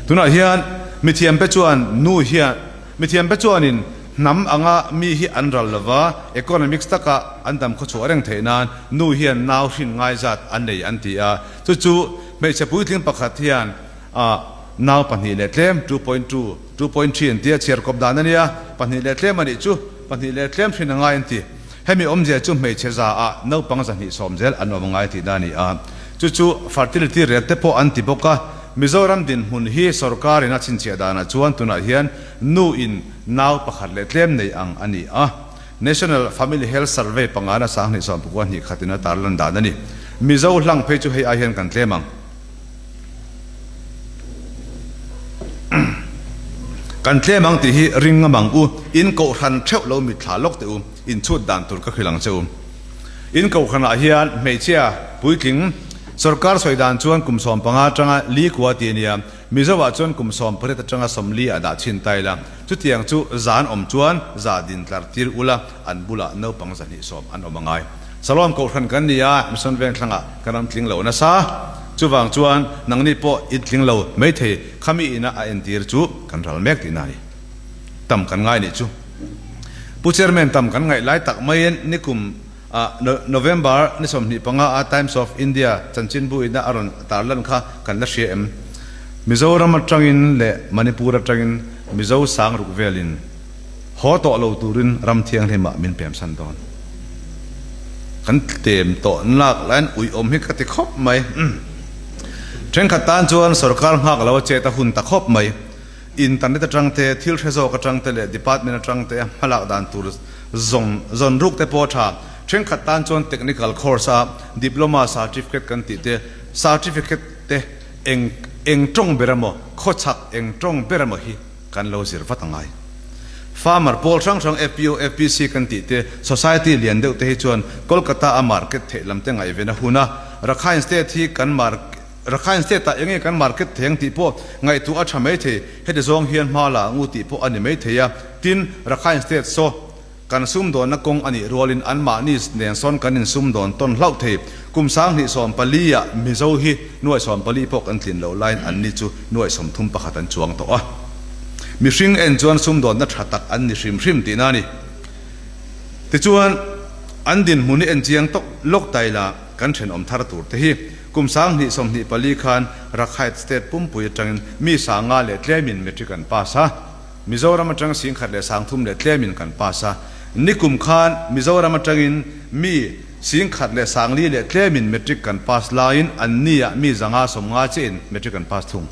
Tunah hian mithiamte chuan nu hian mithiamte chuanin hnam anga mi hi an ral lova, economics taka an dam khawchhuah reng theih nan nu hian nau hrin ngai zat an nei an ti a, Chu chu hmeichhe puitling pakhat hian nau pahnih leh tlem, 2.2, 2.3 an ti a, chhiar kawp dan a nia, pahnih leh tlem a nih chu, pahnih leh tlem hrin a ngai an ti. Hemi awmzia chu hmeichhe za ah naupang 220 zel an awm a ngai tihna a ni a. Chu chu fertility rate te pawh an ti bawk a. Mizoram dinhmun hi sorkar in a chhinchhiah danah chuan tunah hian nu in nau pakhat leh tlem nei ang a ni a. National Family Health Survey pangana 2022 khatin a tarlan dan a ni. Mizo hlang phei chu hei ai hian kan tlem ang. Kan tlem ang tih hi ring ngam ang u, in kohhran theuh lo mitthla lawk teh u, in chhut dan tur ka hrilh ang che u. In kohhranah hian hmeichhia puitling sorkar sawi dan chuan kum 15 atanga li kua ti a nia, Mizoah chuan kum 18 atanga 40 ah dah chhin ta ila, chutiang chu zan awm chuan za din tlar tir ula an bulah naupang 220 an awm a ngai. Salom kohhran kan ni a, Mission Vengthlangah kan ram tling lo nasa. Chuvang chuan nangni pawh in tling lo maithei khami ina a entir chu kan ral mek tihna a ni. Tam kan ngai nih chu. Pu Chairman tam kan ngaih lai tak maiin nikum ah November ni 25 a Times of India chanchinbu ina a rawn tarlan kha kan la hria em? Mizoram atangin leh Manipur atangin Mizo sang ruk velin haw tawh lo turin ram thianghlimah min pemsan dawn. Kan tlem tawh nak laiin uiawm hi ka ti khawp mai. Thenkhat tan chuan sorkar nghak lo a chet a hun ta khawp mai. Internet atang te, thil hre zawk atang te leh department atang te a hmalak dan tur zawng zawn ruk te pawh a tha. Thenkhat tan chuan technical course a diploma certificate kan tih te, certificate te eng eng tawng ber emaw, khawchhak eng tawng ber emaw hi kan lo zir vat a ngai. Farmer pawl hrang hrang FPO, FPC kan tih te, society lian deuh te hi chuan Kolkata a market theih lam te ngaihven a hun a, Rakhine State hi kan market Rakhine State ah enge kan market thei ang tih pawh ngaihtuah a tha mai thei, heti zawng hian hma la ang u tih pawh a ni mai thei a, tin Rakhine State saw kan sumdawnna kawng a nih rualin anmahni nen sawn kan insumdawn tawn hlauh thei. Kum 2014 ah Mizo hi nuai 14 pawh kan tlin loh laiin anni chu nuai 31 an chuang tawh a. Mihring en chuan sumdawnna tha tak an ni hrim hrim tihna a ni. Tichuan, an dinhmun hi en chiang tawk lawk ta ila kan thenawm thar tur te hi kum 2024 khan Rakhine State pumpui atangin mi 5,000 leh tlemin matric an pass a. Mizoram atang 10,000 leh 3,000 leh tlemin kan pass a, nikum khan Mizoram atangin mi 10,000 leh 4,000 leh tlemin matric kan pass laiin an ni ah mi 550 chiahin matric an pass thung.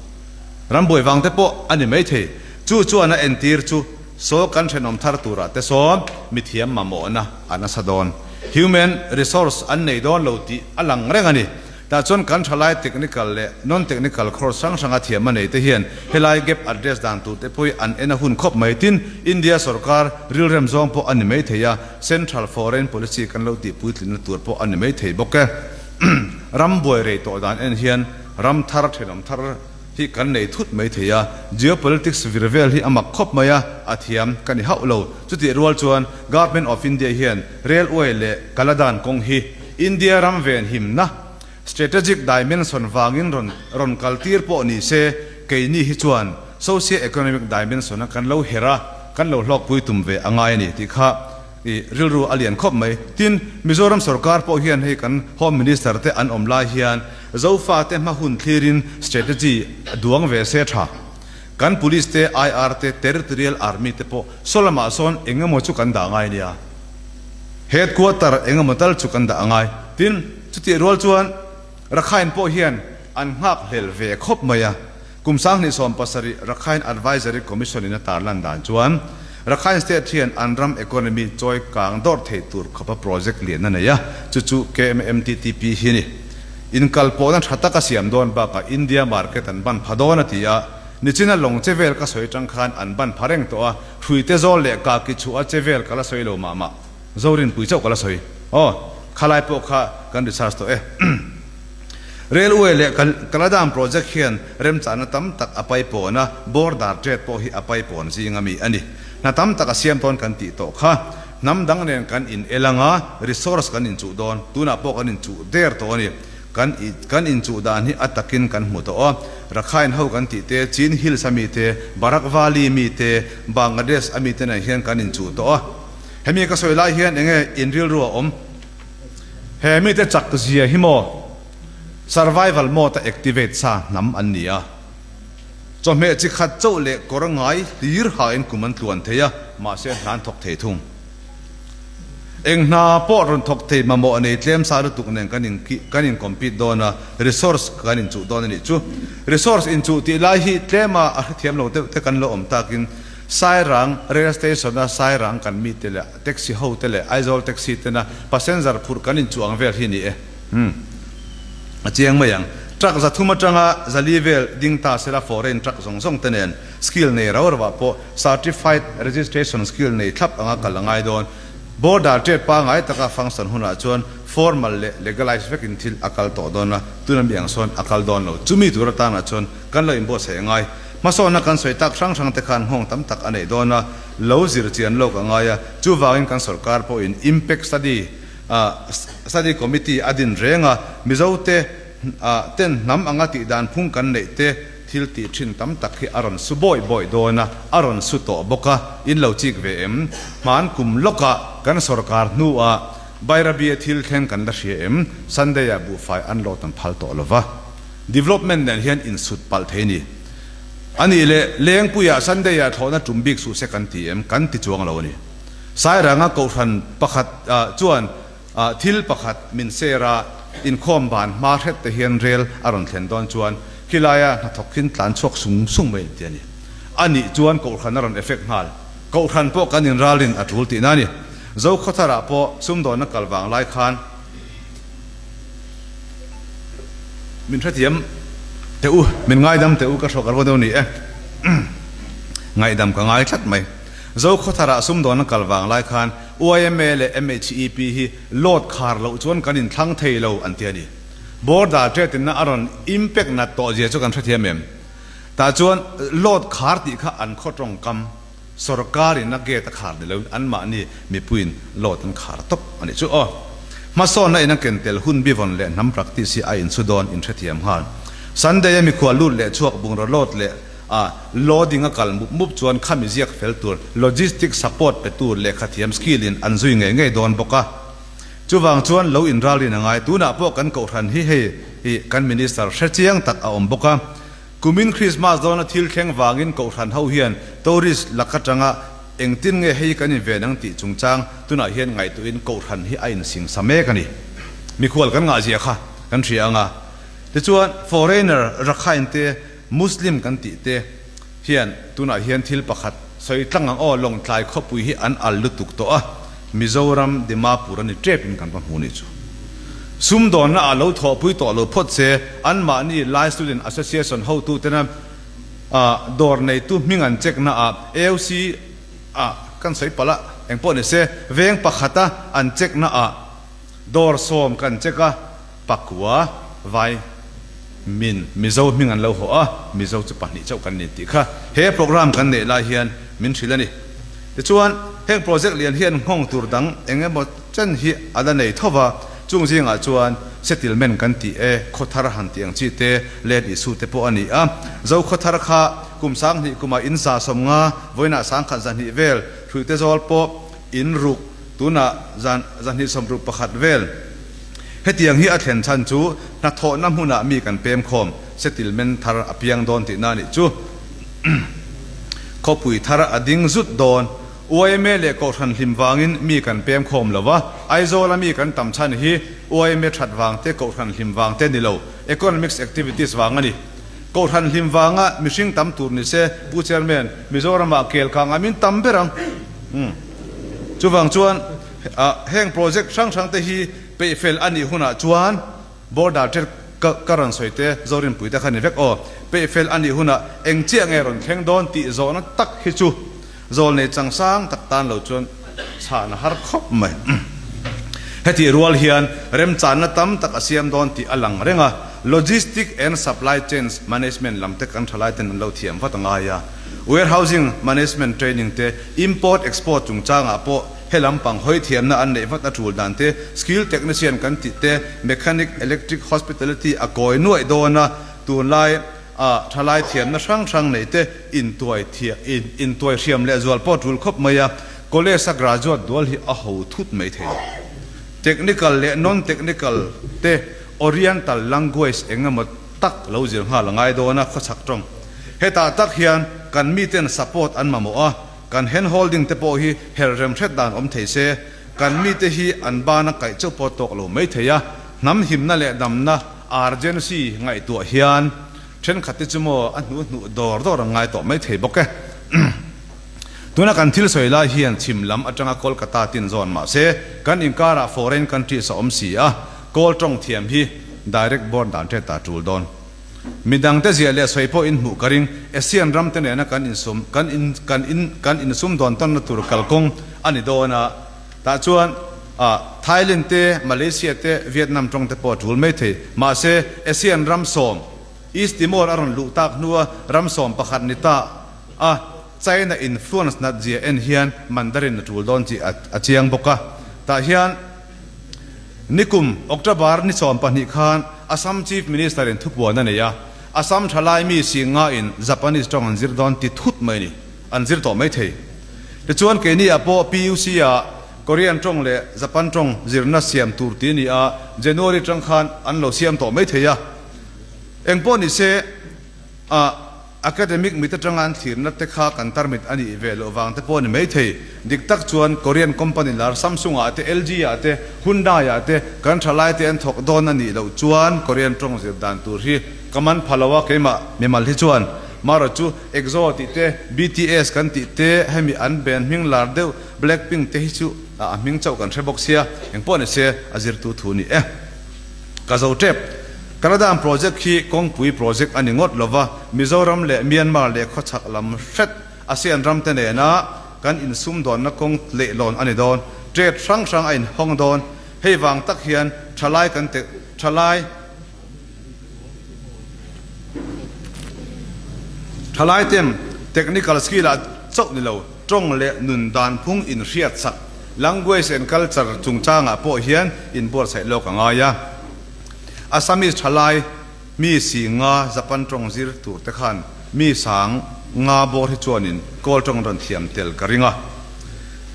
Rambuai vang te pawh a ni maithei. Chu chuan a entir chu saw kan thenawm thar turah te sawn mithiam mamawhna a nasa dawn. Human resource an nei dawn lo tih a lang reng a ni. Tah chuan kan thalai technical leh non-technical course hrang hranga thiam a nei te hian helai gap address dan tur te pawh hi an en a hun khawp mai. Tin, India sorkar rilrem zawng pawh a ni mai thei a, Central foreign policy kan lo tih puitlinna tur pawh a ni mai thei bawk e. Ram buai rei tawh dan en hian ram thar thenawm thar hi kan nei thut mai thei a, geopolitics vir vel hi a mak khawp mai a, a thiam ka ni hauh lo. Chutih rual chuan Government of India hian railway leh Kaladan kawng hi India ram venhimna strategic dimension vangin rawn rawn kaltir pawh ni se, keini hi chuan socio-economic dimension-a kan lo her a, kan lo hlawkpui tum ve a ngai a ni tih kha i rilru a lian khawp mai. Tin, Mizoram sorkar pawh hian hei kan Home Minister te an awm lai hian Zofate hma hun thlirin strategy a duang ve se tha. Kan Police te, IR te, Territorial Army te pawh saw lamah sawn eng emaw chu kan dah ngai nia. Headquarter eng emaw tal chu kan dah a ngai. Tin, chutih rual chuan Rakhine pawh hian an nghak hlel ve khawp mai a. Kum 2017 Rakhine Advisory Commission in a tarlan dan chuan Rakhine State hian an ram economy chawi kang dawrh thei tur khawpa project lian a nei a, chu chu KMMTTP hi a ni. Inkalpawhna tha taka siam dawn bakah India market an ban pha dawn a ti a, nichina lawng che vel ka sawi tang khan an ban pha reng tawh a, Hruite zawl leh kaki chhuah a che vel ka la sawi lo mah mah. Zorinpui chauh ka la sawi. Aw, khalai pawh kha kan research tawh e. Railway leh Kaladam project hian remchahna tam tak a paipawn a, border trade pawh hi a paipawn zing ami a ni. Hna tam tak a siam dawn kan tih tawh kha. Hnam dang nen kan in el anga, resource kan inchuh dawn. Tunah pawh kan inchuh der tawh a ni. Kan kan inchuh dan hi a takin kan hmu tawh a, Rakhine ho kan tih te, Chin Hills a mi te, Barak Valley mi te, Bangladesh a mi te nen hian kan inchuh tawh a. Hemi ka sawi lai hian enge in rilru a awm? He mite chak zia hi maw survival mode a activate sa hnam an ni a, chawhmeh chi khat chauh leh kawr ngai hlir hain kum an tluan thei a, mahse hna an thawk thei thung. Eng hna pawh rawn thawk thei mamawh nei tlem sa lutuk nen kan in kan in compete dawn a, resource kan inchuh dawn a nih chu. Resource inchuh tih lai hi tlema a hrethiam lo deuh te kan lo awm takin Sairang rail station a Sairang kan mite leh taxi ho te leh Aizawl taxi tena passenger phurh kan inchuh ang vel hi a ni e. Umm a chiang mai ang. Truck 300 atanga 400 vel ding ta sela foreign truck zawng zawng te nen skill nei rau rauah pawh certified registration skill nei thlap anga kal a ngai dawn. Border trade pangai taka function hunah chuan formal leh legalize vekin thil a kal tawh dawn a, tuna mi ang sawn a kal dawn lo. Chumi tur atanah chuan kan lo inbuatsaih a ngai. Hmasawnna kan sawi tak hrang hrang te khan nghawng tam tak a neih dawn a, lo zir chian lawk a ngai a, chuvangin kan sorkar pawhin impact study study committee a din reng a, Mizote ten hnam anga tih dan phung kan neih te thil tih thin tam tak hi a rawn su bawi bawi dawn a, a rawn su tawh bawk a, in lo chik ve em? Hman kum lawkah kan sorkar hnuah Bairabia thil thleng kan la hria em? Sunday-ah buhfai an load an phal tawh lova. Development nen hian insut palh thei ni. A nih leh Lengpuiah Sunday-ah thlawhna tum bik suh se kan ti em? Kan ti chuang lo a ni. Sairanga kohhran pakhat chuan thil pakhat min share a, inkhawm ban hma hret te hian rel a rawn thlen dawn chuan khilaia hnathawk hin tlan chhuak sung sung mai an ti a ni. A nih chuan kohhran a rawn effect nghal. Kohhran pawh kan inralrin a tul tihna a ni. Zokhawtharah pawh sumdawnna kal vang lai khan Min hrethiam teh u, min ngaidam teh u ka hrawk a ruat deuh a ni e. Ngaihdam ka ngai tlat mai. Zokhawtharah sumdawnna kal vang lai khan yma leh MHEP hi load khar loh chuan kan inthlang thei lo an ti a ni. Border trade inna a rawn impact nat tawh zia chu kan hrethiam em? Tah chuan load khar tih kha an khaw tawngkam. Sorkar in a gate a khar ni loin anmahni mipuiin load an khar tawp a nih chu aw. Hmasawnna in a ken tel hun bivawn leh hnam practice hi a inchhu dawn in hrethiam nghal. Sunday a mikhual lut leh chhuak bungraw load leh a loading a kal mup mup chuan khami ziak fel tur logistic support pe tu lehkhathiam skill in an zui ngei ngei dawn bawk a. Chuvang chuan lo inralrin a ngai. Tunah pawh kan kohhran hi hei hi kan minister hrechiang tak a awm bawk a. Kumin Krismas dawna thil thleng vangin Kohhran ho hian tourist lak atanga engtin nge hei kan inven ang tih chungchang tunah hian ngaihtuahin Kohhran hi a insingsa mek a ni. Mikhual kan ngahzia kha kan hria ang a. Tichuan foreigner Rakhine te Muslim kan tih te hian tunah hian thil pakhat sawi tlang ang aw Lawngtlai khawpui hi an al lutuk tawh a. Mizoram Dimapur a ni tep in kan va hmu nih chu. Sumdawnna ah lo thawhpui tawh lo phawt se, anmahni Lai Student Association hotu tena dawr neitu hming an check na ah AOC ah kan sawi palh a, engpawh ni se veng pakhata an check na ah dawr sawm kan check a, Pakua, Vai, min Mizo hming an lo haw a, Mizo chu pahnih chauh kan ni tih kha he program kan neih lai hian min hrilh a ni. Tichuan, heng project lian hian nghawng tur dang eng emaw chen hi a la nei tho va, chung zingah chuan settlement kan tih e, khawthar han tih ang chi te, land issue te pawh a ni a. Zo khawthar kha kum 2000 kumah in 150, vawiinah 1100 vel, hruihte zawl pawh in ruk, Tunah zan 261 vel hetiang hi a thlen chhan chu hnathawhna hmunah mi kan pem khawm settlement thar a piang dawn tihna a nih chu. Khawpui thar a ding zut dawn. Yma leh Kohhran hlim vangin mi kan pem khawm lo a, Aizawla mi kan tam chhan hi yma that vang te Kohhran hlim vang te ni lo, economics activities vang a ni. Kohhran hlim vanga mihring tam tur ni se Pu Chairman, Mizoramah kel kang a min tam ber ang. Chuvang chuan heng project hrang hrang te hi peihfel a nih hunah chuan border trade ka rawn sawi te Zorinpui te kha ni vek aw. Peihfel a nih hunah eng chiah nge rawn thleng dawn tih zawhna tak hi chu zawlnei changsang tak tan lo chuan chhahna har khawp mai. Hetih rual hian remchanna tam tak a siam dawn tih a lang reng a, logistic and supply chains management lam te kan thalai ten an lo thiam vat a ngai a. Warehousing Management Training te, Import Export chungchangah pawh he lampang hawi thiamna an neih vat a tul dan te, Skill Technician kan tih te, Mechanic, Electric, Hospitality a kawi nuaih dawn a, tunlai ah thalai thiamna hrang hrang neih te intuai intuai hriam leh zual pawh tul khawp mai a, College a graduate dual hi a ho thut mai thei. Technical leh non-technical te Oriental language eng emaw tak lo zir nghal a ngai dawn a, khawchhak tawng. Hetah tak hian kan miten support an mamawh a, kan hand holding te pawh hi her rem hret dan awm thei se, kan mite hi an bana kaih chauh pawh tawk lo mai thei a, hnam himna leh damna urgency ngaihtuah hian thenkhat te chu maw a hnuh hnuh dawr dawr an ngai tawh mai thei bawk e. Tuna kan thil sawi lai hian chhim lam atanga Kolkata tin zawn mah se, kan inkarah foreign countries a awm si a, Kawl tawng thiam hi. Direct bawr dan ṭet ta ṭul dawn. Midangte ziah leh sawi pawh in hmuh ka ring, ASEAN ramte nena kan insum kan in kan in kan insum dawn tawnna tur kalkawng a ni dawn a, tah chuan ah Thailand te, Malaysia te, Vietnam tawng te pawh a ṭul mai thei. Mahse, ASEAN ram sawm, East Timor a rawn luh tak hnua ram 11 ni ta a, China influence nat zia en hian Mandarin a ṭul dawn tih a chiang bawk a. Tah hian nikum October ni 12 khan Assam Chief Minister in thupuan a nei a, Assam thalai mi singa in Japanese tawng an zir dawn ti thut mai a ni, an zir tawh mai thei. Tichuan keini ah pawh PUC ah Korean tawng leh Japan tawng zirna siam tur ti a ni a, January tang khan an lo siam tawh mai thei a. Engpawh ni se, ah. Academic mit atanga an thlirna te kha kan tarmit a nih ve loh vang te pawh a ni maithei. Dik tak chuan Korean company lar Samsung ah te, LG ah te, Hyundai ah te kan thalai te an thawk dawn a nih loh chuan Korean tawng zir dan tur hi ka man pha lo a, keimah mimal hi chuan marawh chu EXO tih te, BTS kan tih te, hemi an band hming lar deuh Blackpink te hi chu a hming chauh kan hre bawk sia, engpawh ni se a zirtu thu ni e. Ka zo tep. Kaladan project hi kawngpui project a ni ngawt lova, Mizoram leh Myanmar leh khawchhak lam hret ASEAN ram te nena kan insumdawnna kawng leihlawn a ni dawn. Trade hrang hrang a inhawng dawn. Hei vang tak hian thalai kan te thalai thalai ten technical skill ah chauh ni lo tawng leh nun dan phung inhriat sak language and culture chungchangah pawh hian inbuatsaih lawk a ngai a. Assamese thalai mi si nga Japan tawng zir tur te khan mi sang nga bawr hi chuanin Kawl tawng rawn thiam tel ka ring a.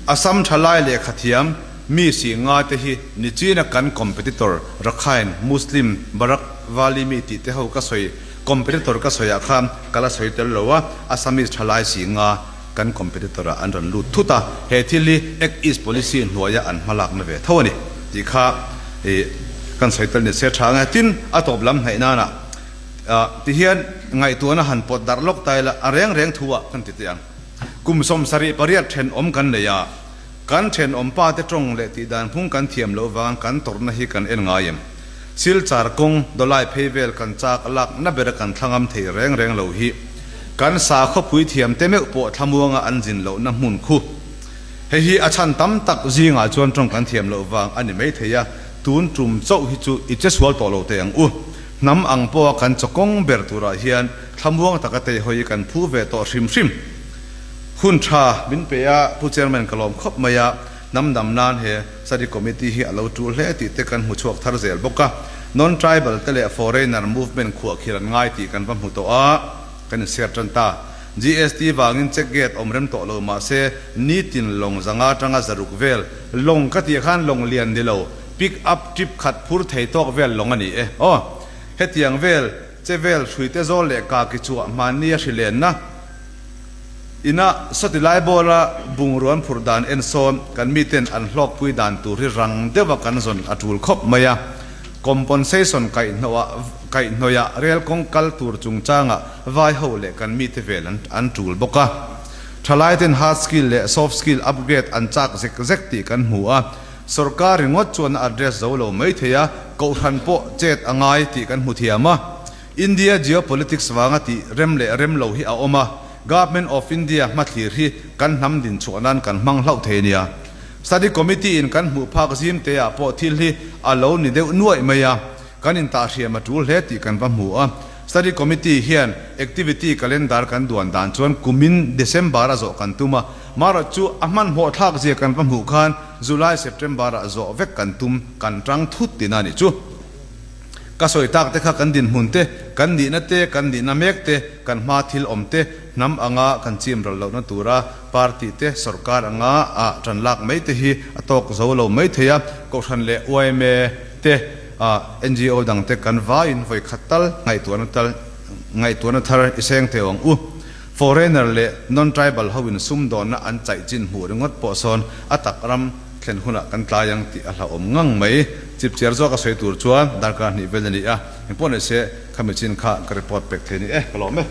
Assam thalai lehkha thiam mi si nga te hi nichina kan competitor Rakhine Muslim Barak Valley mi tih te ho ka sawi competitor ka sawiah khan ka la sawi tel lo a, Assamese thalai si nga kan competitor ah an rawn lut thut a, he thil hi Act East Policy hnuaia an hmalakna ve tho a ni tih kha kan sawi tel ni se tha ang e. Tin, a tawp lam hnaih nana ti hian ngaihtuahna han pawt darh lawk ta ila a reng reng thu ah kan ti teh ang. Kum 78 thenawm kan nei a, kan thenawm pa te tawng leh tih dan phung kan thiam loh vang kan tawrhna hi kan en ngai em? Silchar kawng dawlai phei vel kan chak lak na bera kan thlangam thei reng reng lo hi kan sakhawpui thiam te meuh pawh thlamuanga an zin lohna hmun khu. Hei hi a chhan tam tak zingah chuan tawng kan thiam loh vang a ni mai thei a, tun tum chauh hi chu i che sual tawh lo teh ang u. Hnam ang pawha kan chawkawng ber turah hian thlamuang taka teihawi kan phu ve tawh hrim hrim. Hun tha min pe a, Pu Chairman ka lawm khawp mai a. Hnam dam nan he Study Committee hi a lo tul hle tih te kan hmu chhuak thar zel bawk a. Non-tribal te leh foreigner movement khuahkhir an ngai tih kan va hmu tawh a, kan inser tan ta. GST vangin check gate awm rem tawh lo mahse nitin lawng zanga atanga zaruk vel lawng ka tih khan lawng lian ni lo, pick up trip khat phur thei tawk vel lawng a ni e. Aw, hetiang vel che vel hruite zawl leh kaki chhuah hmanni a hrilenna. Ina sawti lai bawla bungrua an phurh dan en sawn kan miten an hlawkpui dan tur hi rang deuha kan zawn a tul khawp mai a. Compensation kaihhnawih rel kawng kal tur chungchangah vai ho leh kan mite vel an tul bawk a. Thalaiten hard skill leh soft skill upgrade an chak zek zek tih kan hmu a. Sorkar ringawt chuan a address zo lo mai thei a, kohhran pawh chet a ngai tih kan hmu thiam a. India geopolitics vanga tih rem leh rem lo hi a awm a, Government of India hmathlir hi kan hnam din chhuah nan kan hmang hlauh thei nia. Study Committee in kan hmuh phak zim te ah pawh thil hi a lo ni deuh nuaih mai a, kan intahhriam a tul hle tih kan va hmu a. Study Committee hian activity calendar kan duan dan chuan kumin December a zawh kan tum a, marawh chu a hmanhmawh thlak zia kan va hmuh khan July September ah zawh vek kan tum kan tang thut tina nih chu. Ka sawi tak te kha kan dinhmun te, kan nihna te, kan nihna mek te, kan hma thil awm te, hnam anga kan chim ral lohna tura party te, sorkar anga ah tan lak mai te hi a tawk zo lo mai thei a, Kohhran leh yma te, NGO dang te kan vaiin vawi khat tal ngaihtuahna tal ngaihtuahna thar i seng teu ang u. Foreigner leh non-tribal ho in sumdawnna an chaih chin hmuh ringawt pawh sawn a tak ram thlen hunah kan tlai ang tih a hlauhawm ngang mai. Chipchiar zawk a sawi tur chuan darkar hnih vel a ni a, engpawh ni se khami chin kha ka report pek thei ni e, ka lawm e.